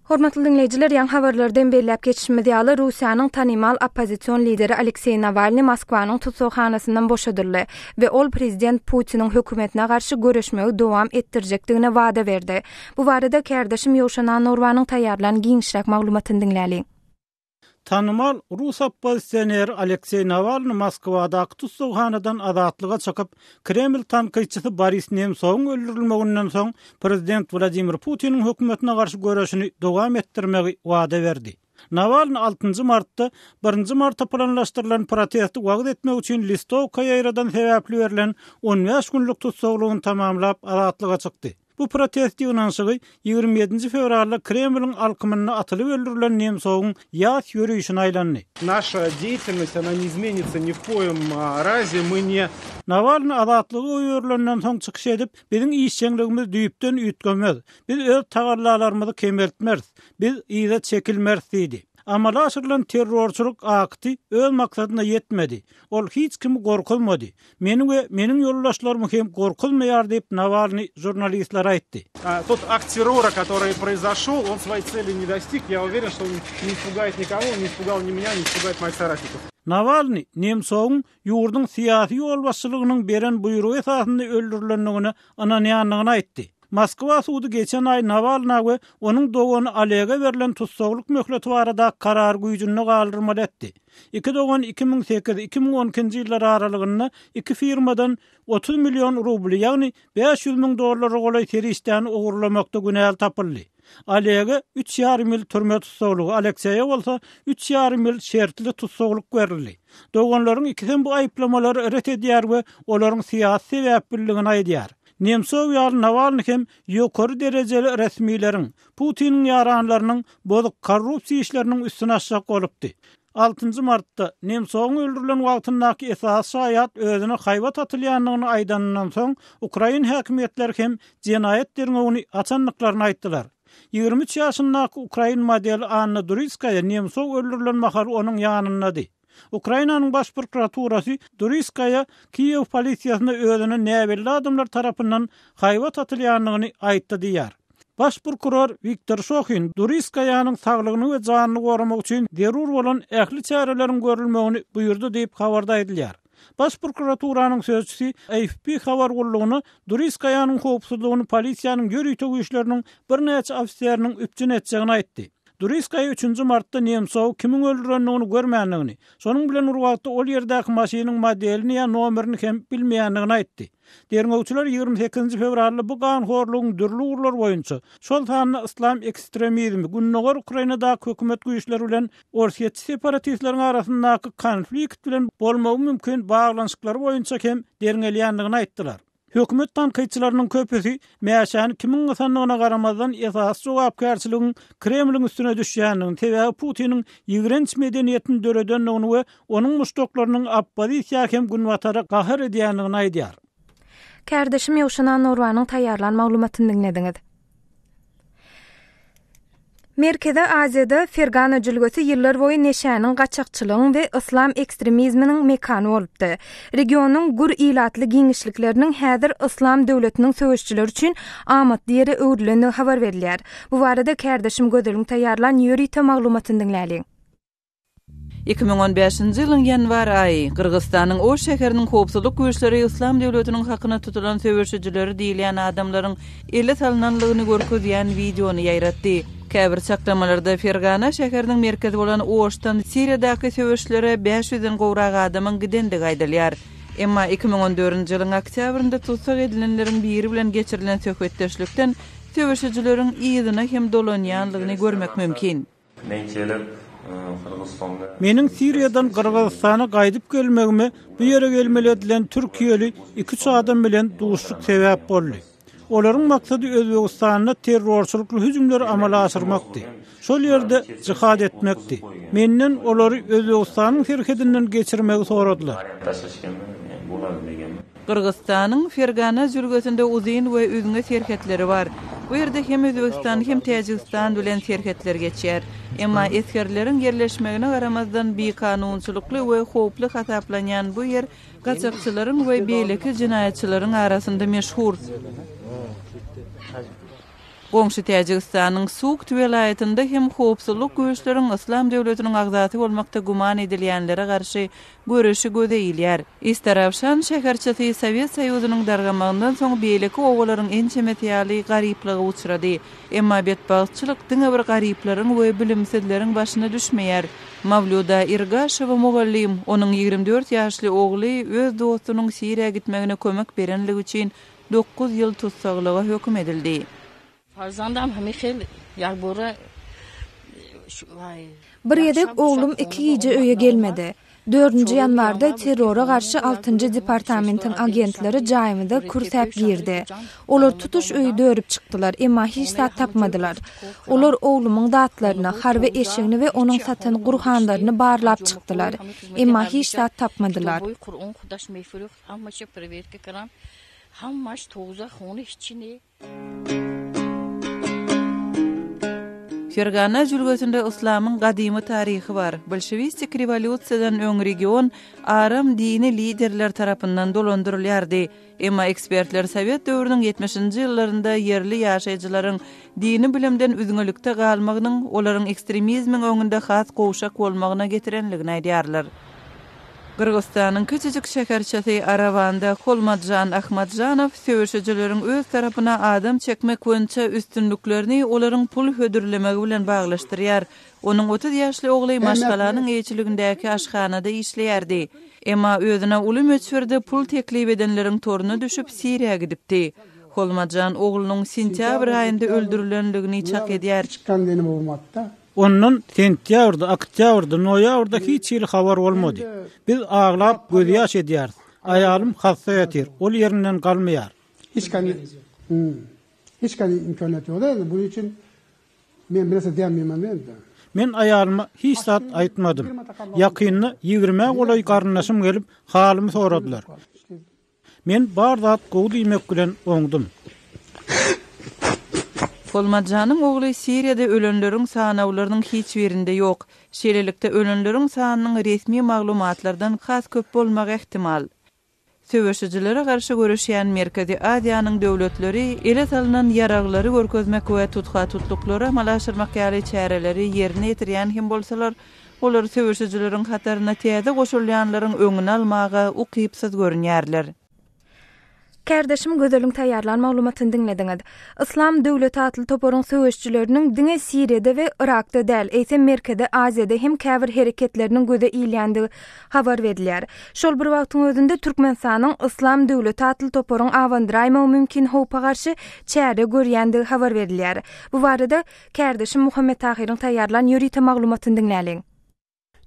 Hormatly diňleýjiler, ýaňy habarlardan belläp geçişimiz ýaly, Russiýanyň tanymal oppozision lideri Alekseý Nawalnyý Moskwanyň tussaghanasyndan boşadyldy we ol prezident Putiniň hökümetine garşy göreşmegi dowam etdirjekdigine wada berdi. Bu barada kärdeşim Ýowşan Annagurbanyň taýýarlan giňişräk maglumatyny diňläliň. Tanymal rus oppozisioneri Alekseý Nawalnyý Moskwadaky tussaghanadan azatlyga çykyp, Kreml tankytçysy Boris Nemsowyň öldürilmeginden soň prezident Wladimir Putiniň hökümetine garşy göreşini dowam etdirmegi wada berdi. Nawalnyý altynjy martda birinji marta planlaşdyrylan protesti wagyz etmek üçin listowka ýaýradan sebäpli berlen 15 günlük tussaglygyny tamamlap azatlyga çykdy. Bu protest ýygnanyşygy 27-nji fewralda Kremliň alkymynda atylyp öldürilen Nemsowyň ýas ýörişine aýlandy. Naşa deýatelnost, ona ne izmenitsa ni w koýum raze, my ne. Nawalnyý azatlyga goýberilenden soň çykyş edip, Biziň işjeňligimiz düýpden üýtgemez. Biz öz tagallalarymyzy kemeltmeris. Biz yza çekilmeris diýdi. Amala aşyrylan terrorçylyk akty öz maksadyna ýetmedi. Ol hiç kimi gorkuzmady. Meni we meniň ýoldaşlarymy hem gorkuzmaýar diýip, Nawalnyý žurnalistlere aýtdy. Tot akt terrora, kotoryý proizoşol, on svoý tseli ne dostig, ýa uveren, şto on ne ispugaet nikogo, on ne ispugal ni menýa, ne ispugaet moih soratnikov. Nawalnyý Nemsowyň ýurduň syýasy ýolbaşçylygynyň beren buýrugy esasynda öldürilendigine ynanýandygyny aýtdy. Moskwa sudy geçen aý Nawalna we onuň dogany Olege berlen tussaglyk möhleti baradaky karary güýjünde galdyrmaly etdi. Iki dogan 2008, 2012-nji ýyllar aralygynda iki firmadan 30 million rubly, ýagny 500 müň dollara golaý serişdäni ogurlamakda günäli tapyldy. Olege üç ýarym ýyl türme tussaglygy, Alekseýe bolsa üç ýarym ýyl şertli tussaglyk berildi. Doganlaryň ikisem bu aýyplamalary ret edýär we olaryň syýasy sebäpliligini aýdýar. Nemsow ýaly Nawalnyý hem ýokary derejeli resmileriň, Putiniň ýaranlarynyň bozuk korrupsiýa işleriniň üstüni açjak bolupdy. Altynjy martda, Nemsowyň öldürilen wagtyndaky esasy şaýat özüne haýbat atylýandygyny aýdanyndan soň, ukrain häkimiýetleri hem jenaýat derňewini açandyklaryny aýtdylar. 23 ýaşyndaky ukrain modeli Anna Duriskaýa Nemsow öldürilen mahaly onuň ýanyndady. Ukrainanyň Baş prokuraturasy Duriskaýa Kiýew polisiýasyna özüne näbelli adamlar tarapyndan haýbat atylýandygyny aýtdy diýýär. Baş prokuror Wiktor Şohin Duriskaýanyň saglygyny we janyny goramak üçin zerur bolan ähli çäreleriň görülmegini buýurdy diýip, habarda aýdylýar. Baş prokuraturanyň sözçüsi AFP habar gullugyna Duriskaýanyň howpsuzlygyny polisiýanyň ýörite güýçleriniň birnäçe ofiseriniň üpjün etjegini aýtdy. Duriskaýa üçünji martda Nemsowy kimiň öldürendigini görmändigini, şonuň bilen bir wagtda ol ýerdäki maşynyň modelini ýa nomerini hem bilmeýändigini aýtdy. Derňewçiler 28-nji fewralda bu ganhorlugyň dürli ugurlar boýunça, şol sanda yslam ekstremizmi, gündogar Ukrainadaky hökümet güýçleri bilen orsýetçi separatistleriň arasyndaky konflikt bilen bolmagy mümkin baglanyşyklary boýunça hem derňelýändigini aýtdylar. Hökümet tankytçylarynyň köpüsi mäşäni kimiň gysandygyna garamazdan esasy jogapkärçiligiň Kremliň üstüne düşýändigini, sebäbi Putiniň ýigrenç medeniýetini döredendigini we onuň muşdaklarynyň oppozisiýa hem Günbatara gahar edýändigini aýdýar. Kärdeşim Ýowşan Annagurbanyň taýýarlan maglumatyny diňlediňiz. Merkezi Aziýada Fergana jülgesi ýyllarboýy neşäniň, gaçakçylygyň we yslam ekstremizminiň mekany bolupdy. Regionyň gür ilatly giňişlikleriniň häzir Yslam döwletiniň söweşijileri üçin amatly ýere öwrülendigi habar berilýär. Bu barada kärdeşim Gözeliň taýýarlan ýörite maglumatyny diňläliň. 2015-nji ýylyň ýanwar aýy, Gyrgyzystanyň Oş şäheriniň howpsuzlyk güýçleri Yslam döwletiniň hakyna tutulan söweşijileri diýilýän adamlaryň ele salnanlygyny görkezýän wideony ýaýratdy. Käbir çaklamalarda Fergana şäheriniň merkezi bolan Oşdan Siriýadaky söweşlere bäş ýüzden gowrak adamyň gidendigi aýdylýar. Emma 2014-nji ýylyň oktýabrynda tussag edilenleriň biri bilen geçirilen söhbetdeşlikden söweşijileriň yzyna hem dolanýanlygyny görmek mümkin. Men kelip Gyrgyzystanda. Meniň Siriýadan Gyrgyzystana gaýdyp gelmegime bu ýere gelmeli edilen türkiýeli iki-üç adam bilen duşuşyk sebäp boldy. Olaryň maksady Özbegistanda terrorçylykly hüjümleri amala aşyrmakdy. Şol ýerde jihad etmekdi. Menden olary Özbegistanyň serhedinden geçirmegi soradylar. Gyrgyzystanyň Fergana jülgesinde uzyn we üzňe serhetleri bar. Bu ýerde hem Özbegistan, hem Täjigistan bilen serhetler geçýär. Emma esgerleriň ýerleşmegine garamazdan bikanunçylykly we howply hasaplanýan bu ýer gaçakçylaryň we beýleki jenaýatçylaryň arasynda meşhur. Goňşy Täjigistanyň Sugt welaýatynda hem howpsuzlyk güýçleriň Yslam döwletiniň agzasy bolmakda güman edilýänlere garşy göreşi göze ilýär. Istarawşan şäherçesi Sowet Soýuzynyň dargamagyndan soň beýleki obalaryň ençemesi ýaly garyplyga uçrady. Emma betbagtçylyk diňe bir garyplaryň we bilimsizleriň başyna düşmeýär. Mawluda Irgaşewa mugallym, onuň 24 ýaşly ogly öz dostunyň Siriýa gitmegine kömek berenligi üçin 9 ýyl tussaglyga höküm edildi. Bir gezek oglum iki gije öýe gelmedi. Dördünji ýanwarda terrora garşy altynjy departamentiň agentleri jaýymyza kürsäp girdi. Olar tutuş öýi dörüp çykdylar, emma hiç zat tapmadylar. Olar oglumyň zatlaryny, harby eşigini we onuň satan gurhanlaryny barlap çykdylar. Emma hiç zat tapmadylar. Fergana jülgesinde yslamyň gadymy taryhy bar. Bolşewistik rewolýusiýadan öň region aram dini liderler tarapyndan dolandyrylýardy. Emma ekspertler sowet döwrüniň ýetmişinji ýyllarynda ýerli ýaşaýjylaryň dini bilimden üzňelikde galmagynyň olaryň ekstremizmiň öňünde has gowşak bolmagyna getirenligini aýdýarlar. Gyrgyzystanyň kiçijik şäherçesi Arawanda Holmatjan Ahmadjanow söweşijileriň öz tarapyna adam çekmek boýunça üstünliklerini olaryň pul hödürlemegi bilen baglaşdyrýar. Onuň 30 ýaşly ogly maşgalanyň eýeçiligindäki aşhanada işleýärdi. Emma özüne uly möçberde pul teklip edenleriň toruna düşüp, Siriýa gidipdi. Holmatjan oglunyň sentýabr aýynda öldürilendigini çak edýär. Ondan sentýabrda, oktýabrda, noýabrda hiç hili habar bolmady. Biz aglap, gözýaş edýäris. Aýalym hassa ýatyr, ol ýerinden galmaýar. Men aýalyma hiç zat aýtmadym. Ýakynda ýigrimä golaý garyndaşym gelip, halymy soradylar. Men bar zat gowy diýmek bilen oňdum. Holmajanyň ogly Siriýada ölenleriň sanawlarynyň hiç birinde ýok. Şeýlelikde, ölenleriň sanynyň resmi maglumatlardan has köp bolmagy ähtimal. Söweşijilere garşy göreşýän Merkezi Aziýanyň döwletleri ele salnan ýaraglary görkezmek we tutha-tutluklary amala aşyrmak ýaly çäreleri ýerine ýetirýän hem bolsalar, Olar söweşijileriň hataryna täze goşulýanlaryň öňüni almaga ukypsyz görünýärler. Kärdeşim Gözeliň taýýarlan maglumatyny diňlediňiz. Yslam döwleti atly toparyň söweşijileriniň diňe Siriýada we Yrakda däl, eýsem Merkezi Aziýada hem käbir hereketleriniň göze ilýändigi habar berilýär. Şol bir wagtyň özünde Türkmenistanyň Yslam döwleti atly toparyň abandyraýmagy mümkin howpa garşy çäre görýändigi habar berilýär. Bu barada Kärdeşim Muhammet Tahyryň taýýarlan ýörite maglumatyny diňläliň.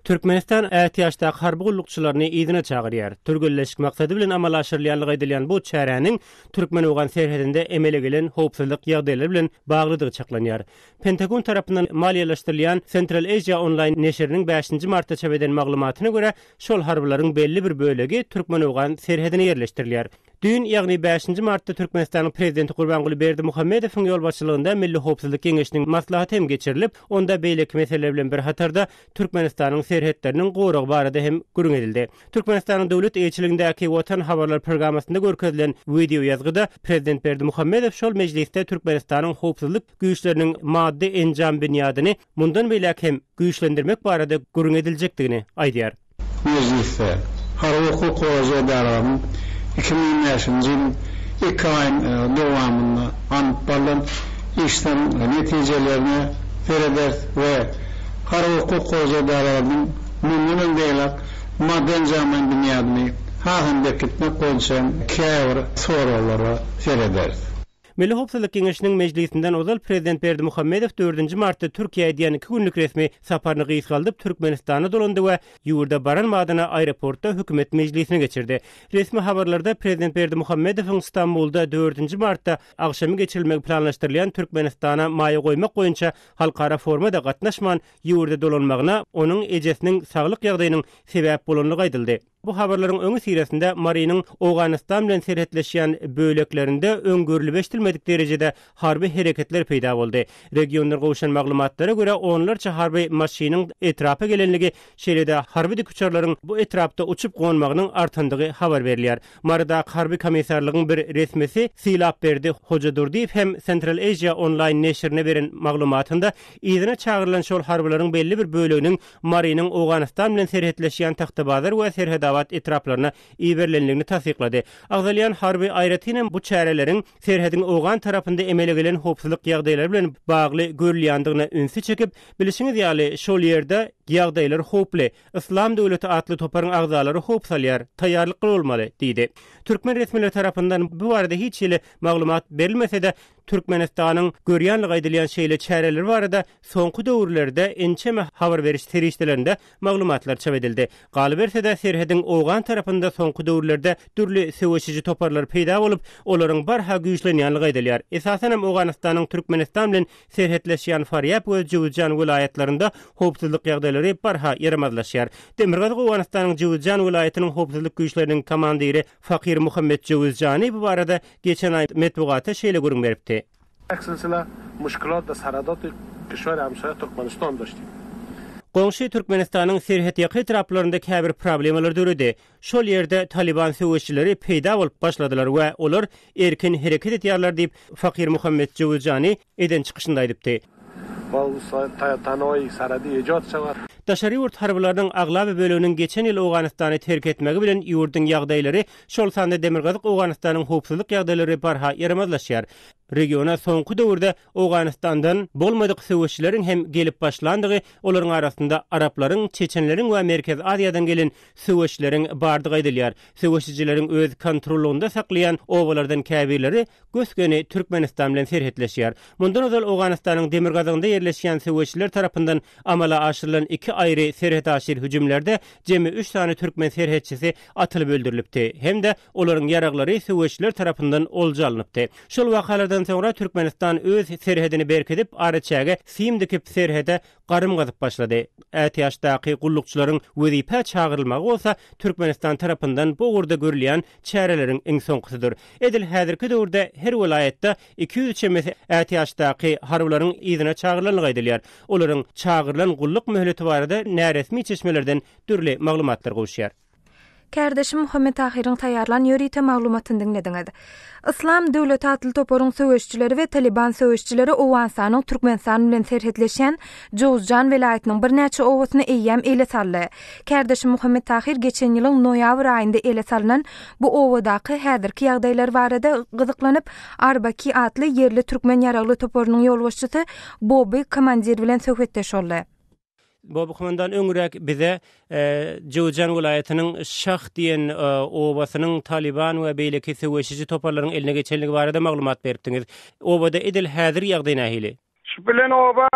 Türkmenistan ätiýaçdaky harby gullukçylaryny yzyna çagyrýar. Türgenleşik maksady bilen amala aşyrylýanlygy aýdylýan bu çäräniň türkmen-owgan serhedinde emele gelen howpsuzlyk ýagdaýlary bilen baglydygy çaklanýar. Pentagon tarapyndan maliýeleşdirilýän Central Asia Online neşiriniň bäşinji martda çap eden maglumatyna görä, şol harbylaryň belli bir bölegi türkmen-owgan serhedine ýerleşdirilýär. Düýn, ýagny bäşinji martda Türkmenistanyň Prezidenti Gurbanguly Berdimuhamedowyň ýolbaşçylygynda Milli howpsuzlyk geňeşiniň maslahaty hem geçirilip, onda beýleki meseleler bilen bir hatarda Türkmenistanyň serhetleriniň goragy barada hem gürrüň edildi. Türkmenistanyň döwlet eýeçiligindäki Watan habarlar programmasynda görkezilen wideoýazgyda Prezident Berdimuhamedow şol mejlisde Türkmenistanyň howpsuzlyk güýçleriniň maddy-enjam binýadyny mundan beýläk hem güýçlendirmek barada gürrüň ediljekdigini aýdýar. Mejlisde harby-hukuk goraýjy edaralarynyň 2025-nji ýylyň iki aýyň dowamynda alnyp barlan işleriň netijelerine serederis we harby-hukuk goraýjy edaralarynyň mundan hem beýläk maddy-enjamlaýyn binýadyny hasam berkitmek boýunça hem käbir soraglara serederis. Milli howpsuzlyk geňeşiniň mejlisinden ozal prezident Berdimuhamedow dördünji martda Türkiýä edýän iki günlük resmi saparyny gysgaldyp, Türkmenistana dolandy we ýurda baran badyna aeroportda hökümet mejlisini geçirdi. Resmi habarlarda prezident Berdimuhamedowyň Stambulda dördünji martda agşamy geçirilmegi planlaşdyrylýan Türkmenistana maýa goýmak boýunça halkara foruma-da gatnaşman ýurda dolanmagyna onuň ejesiniň saglyk ýagdaýynyň sebäp bolandygy aýdyldy. Bu habarlaryň öňüsyrasynda Marynyň Owganystan bilen serhetleşýän böleklerinde öň görlüp-eşidilmedik derejede harby hereketler peýda boldy. Regiondan gowşan maglumatlara görä, onlarça harby maşynyň etrapa gelenligi, şeýle-de harby dikuçarlaryň bu etrapda uçup-gonmagynyň artandygy habar berilýär. Marydaky harby komissarlygyň bir resmisi Sylapberdi Hojadurdyýew hem Central Asia Online neşirine beren maglumatynda yzyna çagyrylan şol harbylaryň belli bir böleginiň Marynyň Owganystan bilen serhetleşýän Tagtabazar we Serhedabat etraplaryna iberilendigini tassyklady. Agzalýan harby aýratynam bu çäreleriň serhediň owgan tarapynda emele gelen howpsuzlyk ýagdaýlary bilen bagly görülýändigine ünsi çekip, Bilşiňiz ýaly, şol ýerde ýagdaýlar howply. Yslam döwleti atly toparyň agzalary howp salýar, taýýarlykly bolmaly diýdi. Türkmen resmileri tarapyndan bu barada hiç hili maglumat berilmese-de, Türkmenistanyň görýänligi aýdylýan şeýle çäreler barada soňky döwürlerde ençeme habar beriş serişdelerinde maglumatlar çap edildi. Galyberse-de, serhediň owgan tarapynda soňky döwürlerde dürli söweşiji toparlar peýda bolup, olaryň barha güýçlenýänligi aýdylýar. Esasanam Owganystanyň Türkmenistan bilen serhetleşýän Farýab we Jöwüzjan welaýatlarynda howpsuzlyk ýagdaýlary barha ýaramazlaşýar. Demirgazyk Owganystanyň Jöwüzjan welaýatynyň howpsuzlyk güýçleriniň komandiri Fakir Muhammet Jöwüzjani bu barada geçen aý metbugata şeýle gürrüň beripdi. Ek silsile muşkilat de serhedati kişwer hemsaye Türkmenistan daşti. Goňşy Türkmenistanyň serhetýaka etraplarynda käbir problemalar döredi. Şol ýerde Talyban söweşijileri peýda bolup başladylar we olar erkin hereket edýärler diýip, Fakir Muhammet Jöwüzjani eden çykyşynda aýdypdy. Daşary ýurt harbylarynyň aglaba böleginiň geçen ýyl Owganystany terk etmegi bilen ýurduň ýagdaýlary, şol sanda Demirgazyk Owganystanyň howpsuzlyk ýagdaýlary barha ýaramazlaşýar. Regiona soňky döwürde Owganystandan bolmadyk söweşçileriň hem gelip başlandygy, olaryň arasynda araplaryň, çeçenleriň we Merkezi Aziýadan gelen söweşçileriň bardygy aýdylýar. Söweşijileriň öz kontrollygynda saklaýan obalardan käbirleri gös-göni Türkmenistan bilen serhetleşýär. Mundan ozal Owganystanyň demirgazygynda ýerleşýän söweşijiler tarapyndan amala aşyrylan iki aýry serhetaşyr hüjümlerde jemi üç sany türkmen serhetçisi atylyp öldürilipdi hem-de olaryň ýaraglary söweşijiler tarapyndan olja alnypdy. Şol wakalardan soňra Türkmenistan öz serhedini berkidip, araçäge sim dikip serhede garym gazyp başlady. Ätiýaçdaky gullukçylaryň wezipä çagyrylmagy bolsa Türkmenistan tarapyndan bu ugurda görülýän çäreleriň iň soňkusydyr. Edil häzirki döwürde her welaýatda 200 çemesi ätiýaçdaky harbylaryň yzyna çagyrylandygy aýdylýar. Olaryň çagyrylan gulluk möhleti barada näresmi çeşmelerden dürli maglumatlar gowuşýar. Kärdeşim Muhammet Tahyryň taýýarlan ýörite maglumatyny diňlediňiz. Yslam döwleti atly toparyň söweşijileri we Talyban söweşijileri Owganystanyň Türkmenistan bilen serhetleşýän Jowzjan welaýatynyň birnäçe obasyny eýýäm ele saldy. Kärdeşim Muhammet Tahyr geçen ýylyň noýabr aýynda ele salnan bu obadaky häzirki ýagdaýlar barada gyzyklanyp, Arbaki atly ýerli türkmen ýaragly toparynyň ýolbaşçysy Bobby komandir bilen söhbetdeş boldy. Bobby komandan öňräk bize Jöwüzjan welaýatynyň Şah diýen obasynyň Talyban we beýleki söweşiji toparlaryň eline geçenligi barada maglumat beripdiňiz. Obada edil häzir ýagdaý nähili? Şu bilen oba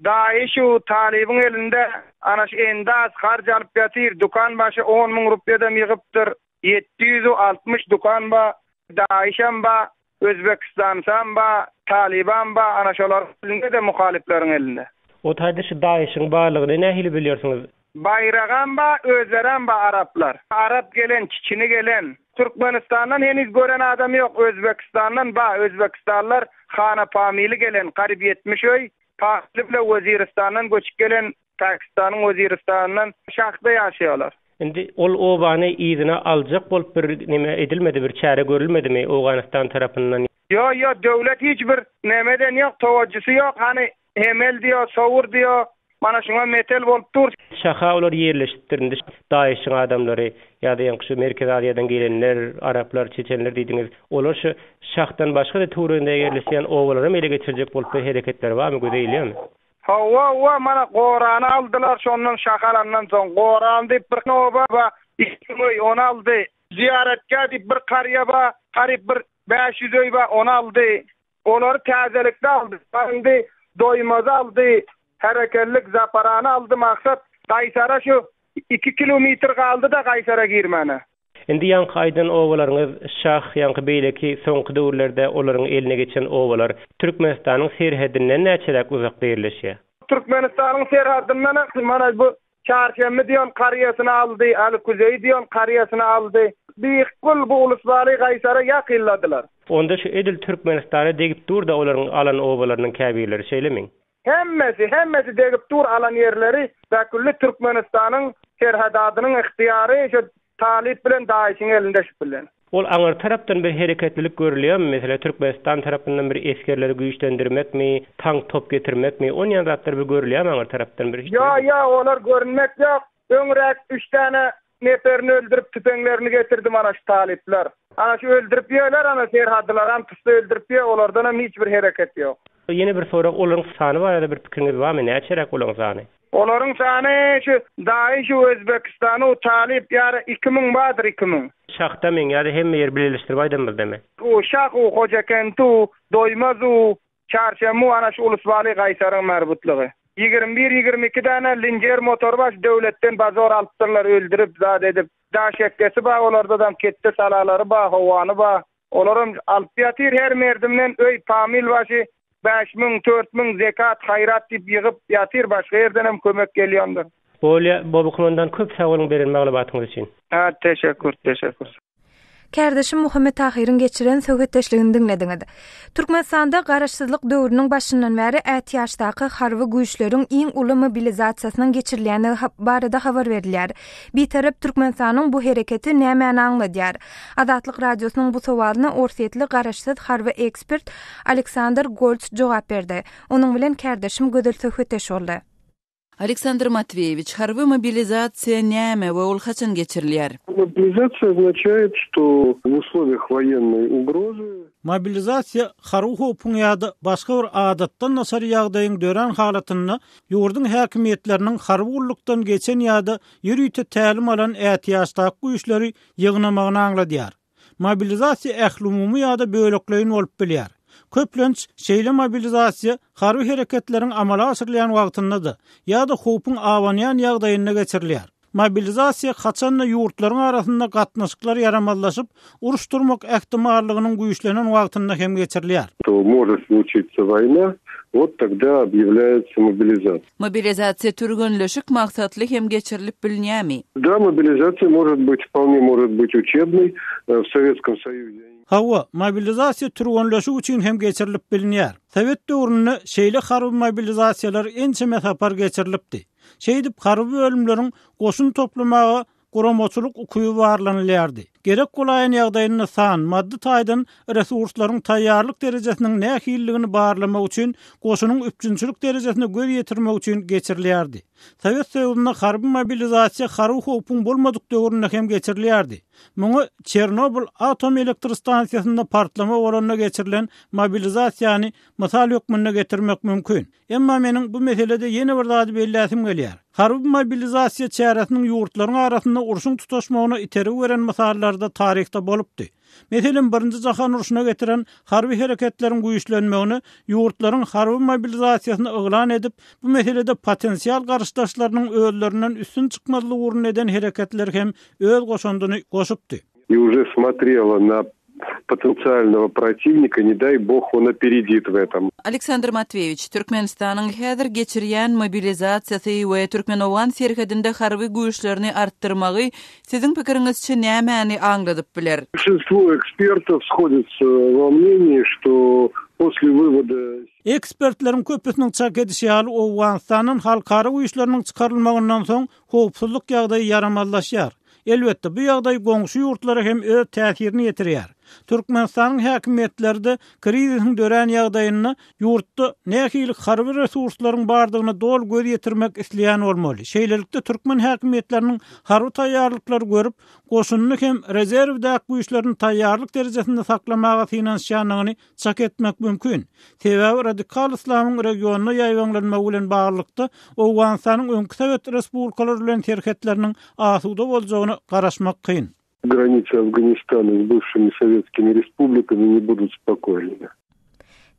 daýy şu talybyň elinde ana şu endas harç alyp ýatyr dukan başy on müň rupýadam ýygypdyr 760 dukan ba daýyşam ba Özbekistansam ba talybam ba ana şolaryň elinde de muhalyplaryň elinde. O taýda şu daýyşyň barlygyny nähili bilýärsiňiz? Baýragam ba özlerem ba araplar. Arap gelen çiçini gelen. Türkmenistandan heniz gören adam ýok Özbekistandan ba Özbekistanlar hana pamili gelen garyp 70 öý pamili bile Weziristandan göçüp gelen Pakistanyň Weziristanyndan şahda ýaşaýarlar. Indi ol obany yzyna aljak bolup bir neme edilmedi bir çäre görülmedimi Owganystan tarapyndan? Ýo ýo döwlet hiç bir neme eden ýok towajjysy ýok hany Hemel diýo sowur diýo mana şuňa metel bolup dur. Şaha olar ýerleşipdir indi Daeşiň adamlary ýa-da ýaňky şu Merkezi Aziýadan gelenler araplar çeçenler diýdiňiz olar şu şahdan başga-da töwereginde ýerleşýän obalaram ele geçirjek bolup bir hereketleri barmy göze ilýärmi? Hawa, hawa, mana Gorany aldylar, şondan şaha alandan soň, Goran diýip bir oba bar, 2000 öý, ony aldy. Zyýaratgäh diýip bir karýa bar, garyp bir 500 öý bar, ony aldy. Olary täzelikde aldy. Indi Doýmazy aldy, Herekellik, Zaparany aldy, maksat Gaýsara şu iki kilometr galdy-da Gaýsara girmäne. Indi ýaňky aýdan obalaryňyz Şah, ýaňky beýleki soňky döwürlerde olaryň eline geçen obalar Türkmenistanyň serhedinden näçeräk uzakda ýerleşýär? Türkmenistanyň serhadyndan mana bu. Çarşenbe diýen karýasyny aldy, Aly-Kuzeý diýen karýasyny aldy. Bihkul bu Ulusbaly Gaýsara ýakynladylar. Onda şu edil Türkmenistana degip dur-da olaryň alan obalarynyň käbirleri, şeýlemi? Hemmesi, hemmesi degip dur alan ýerleri bäkülli Türkmenistanyň serhedadynyň ygtyýary şu Talyp bilen Daişiň elinde şu bilen. Ol aňyr tarapdan bir hereketlilik görülýärmi, meselem Türkmenistan tarapyndan bir esgerleri güýçlendirmekmi, tank top getirmekmi, onýan zatlar bir görülýärmi aňyr tarapdan bir hiç Ýa ýa olar görünmek ýok. Öňräk üç däne neperini öldürip tüpeňlerini getirdi mana şu talyplar. Ana şu öldürip ýöler ana serhadylaram tutsa öldürip ýö olardanam hiç bir hereket ýok. Ýene bir sorag olaryň sany barada bir pikiriňiz barmy näçeräk olaryň sany? Olaryň sany şu daýy şu Özbekistanu talyp ýary 2000 bardyr 2000. Şahda meň ýa-da hemme ýeri bileleşdirip aýdanymyzdamy? U Şah u Hojakentu Doýmaz u Çarşenbu ana şu Ulusbaly Gaýsaryň merbutlygy. 21 22 däne linjer motory bar şu döwletden bazor alypdyrlar öldürip zat edip. Daş ekgesi bar olardadam ketde salalary bar howany bar. Olaram alyp ýatyr her merdimden öý pamil başy 5000 4000 zekat haýrat diýip ýygyp ýatyr başga ýerdenem kömek gelýändir. Bolýa Boby komandan köp sag boluň beren maglumatyňyz üçin. Ha teşekkür teşekkür. Kärdeşim Muhammet Tahyryň geçiren söhbetdeşligini diňlediňiz. Türkmenistanda Garaşsyzlyk döwrüniň başyndan bäri ätiýaçdaky harby güýçleriň iň uly mobilizasiýasynyň geçirilýändigi barada habar berilýär. Bitarap Türkmenistanyň bu hereketi nämäni aňladýar? Azatlyk Radiosynyň bu sowalyna orsýetli garaşsyz harby ekspert Aleksandr Golts jogap berdi. Onuň bilen kärdeşim Gözel söhbetdeş boldy. Aleksandr Matweýewiç, harby mobilizasiýa näme we ol haçan geçirilýär? Mobilizasiýa oznaçaet, çto w uslowiýah woýennoý ugrozy. Mobilizasiýa harby howpuň ýa-da başga bir adatdan daşary ýagdaýyň dörän halatynda ýurduň häkimiýetleriniň harby gullukdan geçen ýa-da ýörite tälim alan ätiýaçdaky güýçleri ýygnamagyny aňladýar. Mobilizasiýa ählumumy ýa-da bölekleýin bolup bilýär. Köplenç, şeýle mobilizasiýa harby hereketleriň amala aşyrylýan wagtynda-da ýa-da howpuň abanýan ýagdaýynda geçirilýär. Mobilizasiýa haçan-da ýurtlaryň arasynda gatnaşyklar ýaramazlaşyp, uruş turmak ähtimallygynyň güýçlenen wagtynda hem geçirilýär. To может случиться wojna, wot togda obýawlýaetsa mobilizasiýa. Mobilizasiýa türgenleşik maksatly hem geçirilip bilinýärmi? Da, mobilizasiýa может быть, wpolne может быть učebnoý, w Sowetskom Soýuze. Hawa, mobilizasiýa türgenleşik üçin hem geçirilip bilinýär. Sowet döwründe şeýle harby mobilizasiýalar ençeme sapar geçirilipdi. Şeýdip, harby bölümleriň goşun toplamaga guramaçylyk ukyby barlanylýardy. Gerek bolaýan ýagdaýynda san, maddy taýdan resurslaryň taýýarlyk derejesiniň nähililigini barlamak üçin goşunyň üpjünçilik derejesine göz ýetirmek üçin geçirilýärdi. Sowet Soýuzynda harby mobilizasiýa harby howpuň bolmadyk döwründe hem geçirilýärdi. Muňa Çernobyl atom elektrostansiýasynda partlama bolanda geçirilen mobilizasiýany mysal hökmünde getirmek mümkin. Emma meniň bu meselede ýene bir zady belläsim gelýär. Harby mobilizasiýa çäresiniň ýurtlaryň arasynda urşuň tutaşmagyna itergi beren mysallary-da taryhda bolupdy. Meselem, Birinji jahan urşuna getiren harby hereketleriň güýçlenmegine ýurtlaryň harby mobilizasiýasyny yglan edip, bu meselede potensial garşydaşlarynyň özlerinden üstün çykmazlygy ugrunda eden hereketleri hem öz goşandyny goşupdy. I uje smotrela na potensialnogo protiwnika, ne daý bog on operedit w etom. Aleksandr Matweýewiç, Türkmenistanyň häzir geçirýän mobilizasiýasy we türkmen-owgan serhedinde harby güýçlerini artdyrmagy, siziň pikiriňizçe, nämäni aňladyp biler? Большинство ekspertov shodится во мнении, что после wywoda. Ekspertleriň köpüsiniň çak edişi ýaly, Owganystandan halkara güýçleriniň çykarylmagyndan soň howpsuzlyk ýagdaýy ýaramazlaşýar. Elbetde, bu ýagdaý goňşy ýurtlara hem öz täsirini ýetirýär. Türkmenistanyň häkimiýetleri-de krizisiň dörän ýagdaýynda ýurtda nähili harby resurslaryň bardygyna doly göz ýetirmek isleýän bolmaly. Şeýlelikde, türkmen häkimiýetleriniň harby taýýarlyklary görüp, goşunyny hem rezerwdäki güýçlerini taýýarlyk derejesinde saklamaga synanyşýandygyny çak etmek mümkin. Sebäbi radikal yslamyň regionda ýaýbaňlanmagy bilen baglylykda, Owganystanyň öňki sowet respublikalary bilen serhetleriniň asuda boljagyna garaşmak kyn. Granicy Afganistana z bywszymi sowietskimi respublikami nie budut spokojnymi.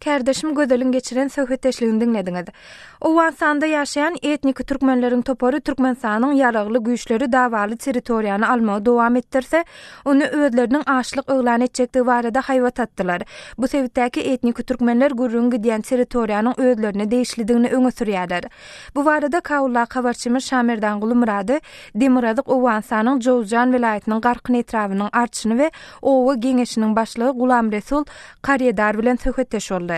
Kärdeşim Gözeliň geçiren söhbetdeşligini diňlediňiz. Owganystanda ýaşaýan etniki türkmenleriň topary Türkmenistanyň ýaragly güýçleri dawaly territoriýany almagy dowam etdirse, ony özleriniň açlyk yglan etjekdigi barada haýbat atdylar. Bu sebitdäki etniki türkmenler gürrüňi gidýän territoriýanyň özlerine degişlidigini öňe sürýärler. Bu barada Kabuldaky habarçymyz Şamerdanguly Myrady Demirgazyk Owganystanyň Jowzjan welaýatynyň Garkyn etrabynyň arçyny we oba geňeşiniň başlygy Gulamresul Karýedar bilen söhbetdeş boldy.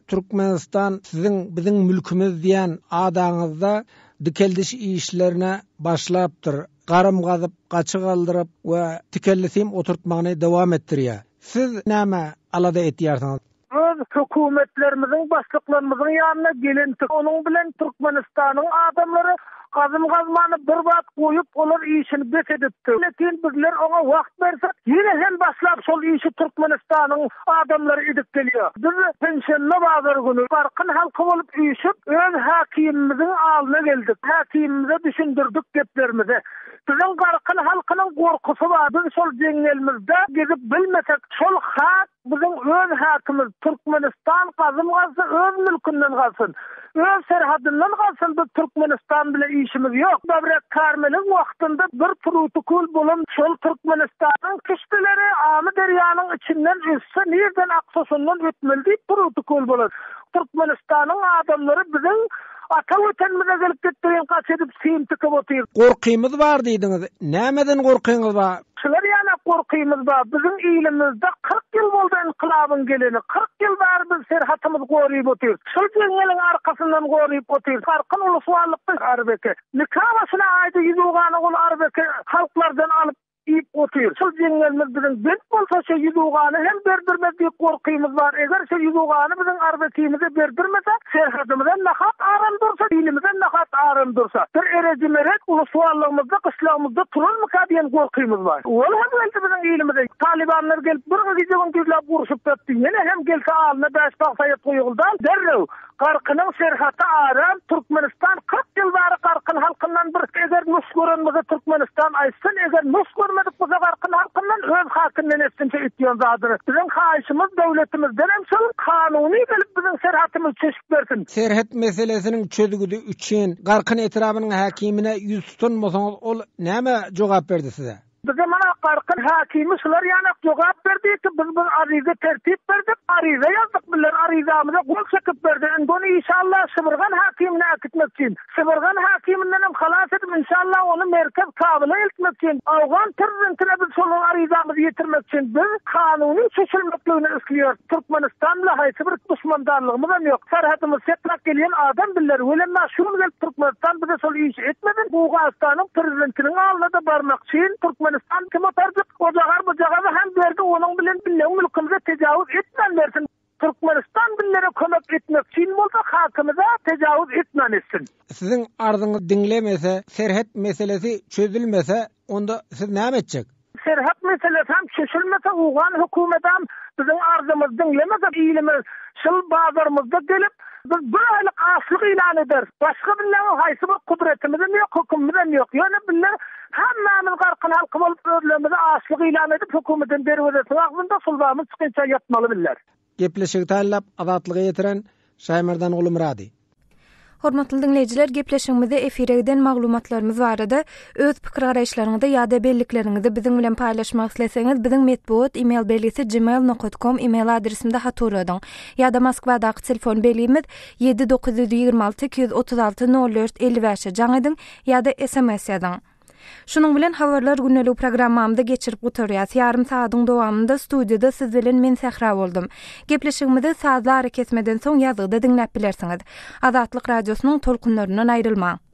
Türkmenistan siziň biziň mülkümiz diýen adaňyzda dikeldiş işlerine başlapdyr. Garym gazyp, gaçy galdyryp we tikenli sim oturtmagyny dowam etdirýär. Siz näme alada etýärsiňiz? Öz hökümetlerimiziň başlyklarymyzyň ýanyna gelentik. Onuň bilen Türkmenistanyň adamlary gazym gazmany bir wagt goýup olar işini bes edipdi. Lekin bizler oňa wagt bersek ýene hem başlap şol işi Türkmenistanyň adamlary edip gelýär. Biz penşenbe bazar güni Garkyn halky bolup üýşüp öz häkimimiziň alyna geldik. Häkimimize düşündirdik geplerimizi. Biziň Garkyn halkynyň gorkusy bar. Biz şol jeňňelimizde gezip bilmesek şol hak Biziň öz häkimiz Türkmenistan gazym gazsa öz mülkünden gazsyn. Öz serhadyndan gazsyn biz Türkmenistan bile işimiz ýok. Babrak Karmeliň wagtynda bir prutukul bolan şol Türkmenistanyň kişdileri Amy derýanyň içinden ötse nirden aksa şondan ötmeli diýip prutukul bolan. Türkmenistanyň adamlary biziň ata wetenimize gelip gitdirin gaç edip sim tikip otyr. Gorkymyz bar diýdiňiz. Nämeden gorkyňyz bar? Şular ýaly gorkymyz bar. Biziň ilimizde 40 ýyl boldy ynkylabyň geleni. 40 ýyl bäri biz serhatymyzy goryp otyrys. Şol jeňňeliň arkasyndan goryp otyrys. Garkyn uluswallykda Arbeke. Nika başyna aýda ýüz ugana ol Arbeke halklardan alyp iýip otyr. Şol jeňňelimiz biziň bent bolsa şo ýüz ugany hem berdirmez diýip gorkymyz bar. Eger şo ýüz ugany biziň Arbekimize berdirmese, serhadymyza nahak aram dursa, ilimize nahak aram dursa, bir ereji-merek uluswallygymyzda, gyşlagymyzda turarmyka diýen gorkymyz bar. Ol hem geldi biziň ilimize. Talybanlar gelip bir gije-gündizläp urşup ýatdy. Ýene hem gelse alyna bäş bag saýat goýuldy. Derrew Garkynyň serhaty aram Türkmenistan 40 ýyl bäri Garkyn halkyndan bir eger nuş gören bolsa Türkmenistan aýtsyn, eger nuş görmedik bolsa Garkyn halkyndan öz hakyndan etsinçe etýän zadyny. Biziň haýyşymyz döwletimizden hem şol kanuny gelip biziň serhatymyzy çeşip bersin. Serhet meselesiniň çözgüdi üçin Garkyn etrabynyň häkimine ýüz tutan bolsaňyz ol näme jogap berdi size? Bize mana Garkyn häkimi şular ýanak jogap berdi ki biz bir aryza tertip berdik, aryza ýazdyk bizler aryzamyza gol çekip berdi indi ony işalla Şybyrgan häkimine äkitmek üçin, Şybyrgan häkimindenem halas edip inşalla ony merkez Kabyla eltmek üçin, Awgan prezidentine biz şol aryzamyzy ýetirmek üçin biz kanuny çeşilmekligini isleýäris. Türkmenistan bile haýsy bir duşmandarlygymyzam ýok. Serhedimizi seklap gelýän adam biller. Welemma şu gün gelip Türkmenistan bize şol işi etmesin. Owganystanyň prezidentiniň alnyna-da barmak çyn. Türkmenistan kim otarjyk ojagaz bujagazy hem berdi onuň bilen billeň mülkümize tejawuz etmän bersin. Türkmenistan billere kömek etmek çyn bolsa halkymyza tejawuz etmän etsin. Siziň arzyňyzy diňlemese, serhet meselesi çözülmese onda siz näme etjek? Serhet meselesem çeşilmese owgan hökümetem biziň arzymyzy diňlemese ilimiz şul bazarymyzda gelip biz bir aýlyk açlyk ilan ederis. Başga billaň haýsy bir kudretimizem ýok hökümimizem ýok. Ýöne biller hemmämiz garkyn halky bolup özlerimizi açlyk ilan edip hökümediň derwezesiniň agzynda sulbamyz çykynça ýatmaly biller. Gepleşigi taýynlap Azatlyga ýetiren Şaýmerdan Gulumyrady. Hormatly diňleýjiler, gepleşigimizde efire giden maglumatlarymyz barada öz pikir-garaýyşlaryňyzy ýa-da bellikleriňizi biziň bilen paýlaşmak isleseňiz, biziň metbugat e-mail belgisi gmail nokat kom e-mail adresimde hat ugradyň. Ýa-da Moskwadaky telefon belgimiz 7 926 236 04 55-e jaň ediň ýa-da sms ýazyň. Şunuň bilen Habarlar gündeligi programmamyzy geçirip gutarýas. Ýarym sagadyň dowamynda studiýada siz bilen men Sähra boldum. Gepleşigimizi sazly arakesmeden soň ýazgyda diňläp bilersiňiz. Azatlyk Radiosynyň tolkunlaryndan aýrylmaň.